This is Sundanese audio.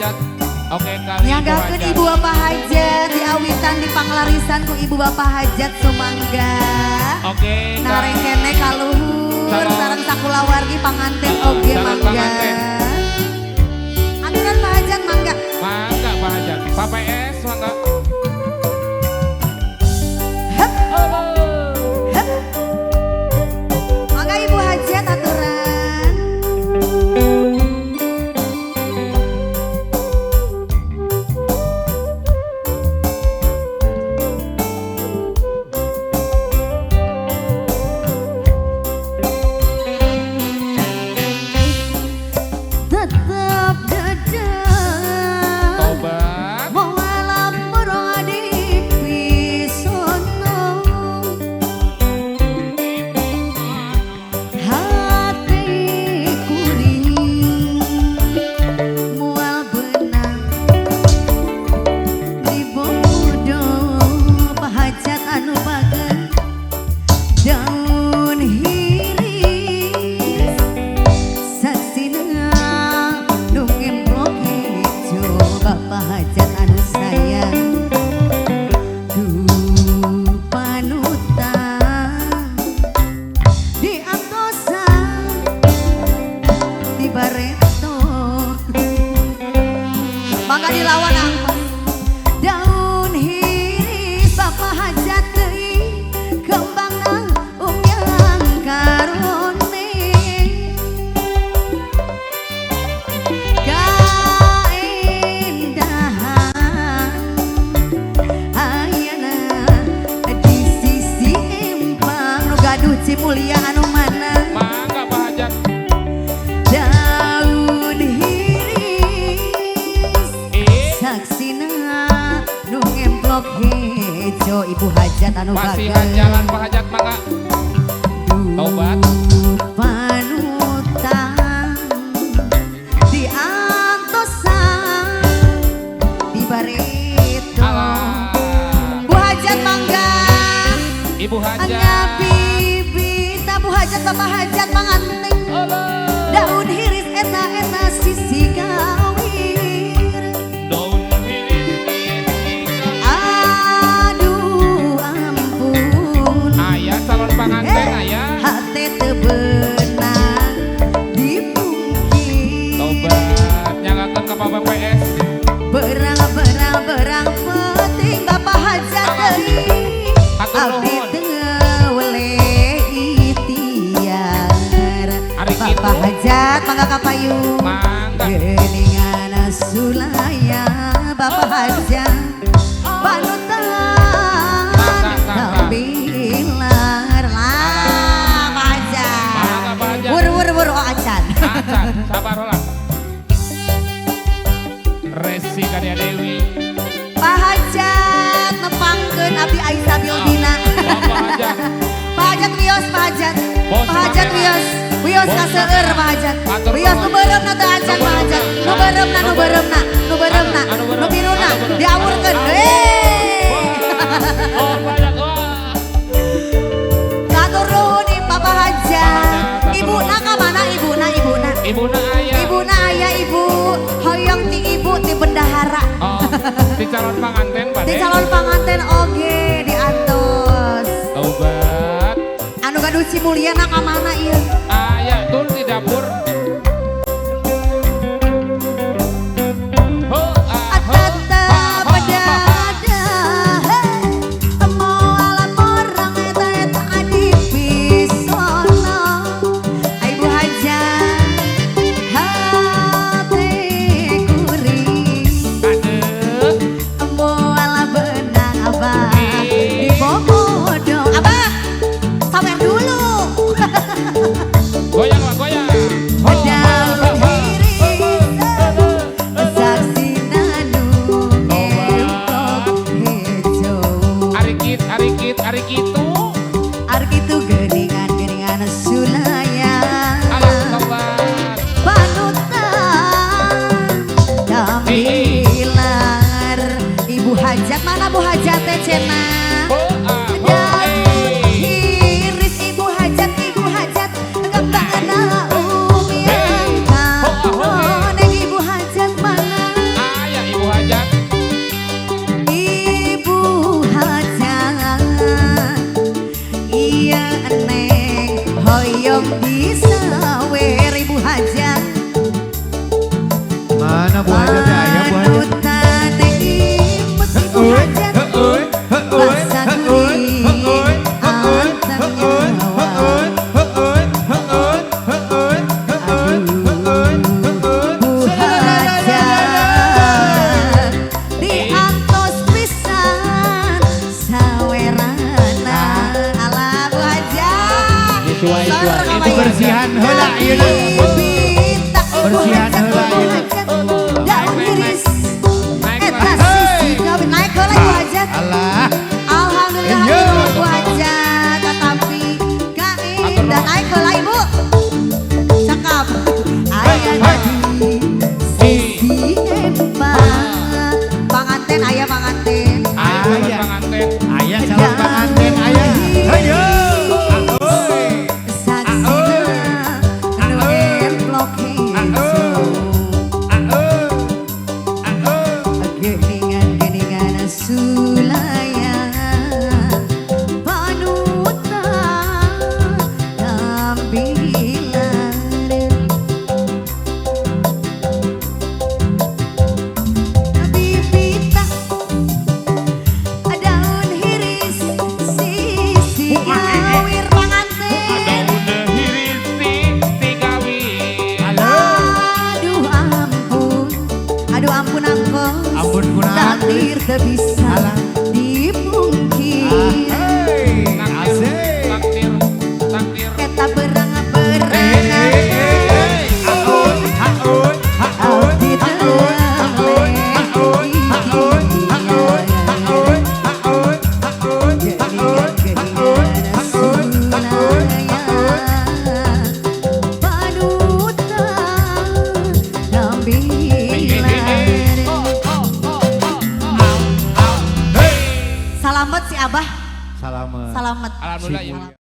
Hajat. Oke kali Nyanggakeun Ibu Bapak Hajat diawitan di panglarisan ku Ibu Bapak Hajat sumangga. Oke. Nareng kene kaluhur sareng sakulawargi panganten oge mangga. Aturan Pak Hajat mangga. Mangga Pak Hajat. Pak PS mangga. Hep. Hep. Mangga Ibu Hajat aturan. Tetap dedeng tobat moal murah di pisono hati kuring moal benang di bodo pahajat anu bagen daun hiris saksina nu ngemplok hejo Bapak Hajat anu sayang duh panutan di antosan di bareto mangga dilawan angkos daun hiris Bapak Hajat deui kembangna umyang karone kaendahan ayana di sisi empang nu gaduh Cimulia anu mana mangga Pak Hajat. Daun hiris saksina nu ngemplok hejo Ibu Hajat anu Pasihan bager jalan Pak Hajat mangga. Tobat. Panutan di antosan di bareto. Alah. Bu Hajat mangga. Ibu Hajat. Anya bibita Bu Hajat Bapak Hajat manganting daun hiris eta eta sisi kawir. Daun hiris. Aduh ampun. Ayah calon panganten ayah. Hate teu beunang dipungkir. Tobat nyanggakeun ka Pak BPS. Berang berang berang penting Bapak Hajat deui. Hatur Abdi nuhun. teu weleh ikhtiar. Ari Bapak kitu. Hajat mangga kapayu. Mangga. Geuningan sulaya Bapak Hajat panutan kapilar lah Pak Hajat. Mangga Pak Hajat. Wur wur wur oh acan. Acan, sabar lah. Resi Karya Dewi. Pak Hajat nepangkeun abdi Aisyah Bildina. Bapak Hajat. Pak Hajat wios Pak Hajat. Bos Pak Hajat Pangeran. wios. Wios Bos kaseueur Pangeran. Pak Hajat. Hatur Wios nu nuhun. beureumna teu acan Pak Hajat. Nu beureumna nu beureumna nu beureumna Anu beureum, nu biruna anu beureum. diawurkeun. Anu- Hei. Oh, banyak wah. Hatur nuhun ih Bapak Hajat. Hatur Ibuna ka mana ibuna ibuna? Ibuna ayah. Ibuna aya ibu, hoyong ti ibu ti bendahara. Oh, di calon panganten Pak. Ti calon panganten oge diantos. Tobat. Anu gaduh Cimulia na ka mana ieu? Ayah tur di dapur. Ho, ah, ho, Tetep ha, ho, ha, ha. dada moal morang eta eta adi pisono. Ibu Hajat hate kuring Aduh. moal benang abah di bobodo. Abah sawer dulu. Goyang lah, goyang. Ho, Daun ho, ho, ho. hiris saksina nu ngemplok hejo. Arikit, arikit, arikitu. Arkitu geuningan-geuningan sulaya Alah, tobat. panutan tamilar. Ibu Hajat mana Bu Hajat teh cenah? Ho, ah, ho, Daun eh. hiris Ibu Hajat Ibu Hajat kembangna umi. Hoyong disawer Ibu Hajat. Mana Bu Hajat ya? Ya Bu Hajat. Panutan imut Ibu Hajat. Basa gurih anteng nyawa. Bu Hajat diantos pisan sawerana. Alah Bu Hajat. Itu bersihan heula ieu. Bersihan heula ieu. Daun iris eta sisi kawin naik heula Ibu Hajat. Alah. Alhamdulillah Ibu Hajat tetapi kain dan naik heula Ibu. Cakap. Aya di sisi empat. Panganten aya panganten. Aya panganten. Aya calon panganten aya. Hayo. Saksina nu emplok hejo. Geningan-geningan sulaya panutan tampilan. Bibita daun hiris sisi gawir panganten. Daun hiris sisi gawir. Aduh ampun, aduh ampun angkos. Ampun kunaon. Takdir teu bisa dipungkir. Asik. Takdir, takdir. Eta berang-berang. Abdi panutan tampilan. Salamet si Abah, Salamet. salamet. Alhamdulillah ya.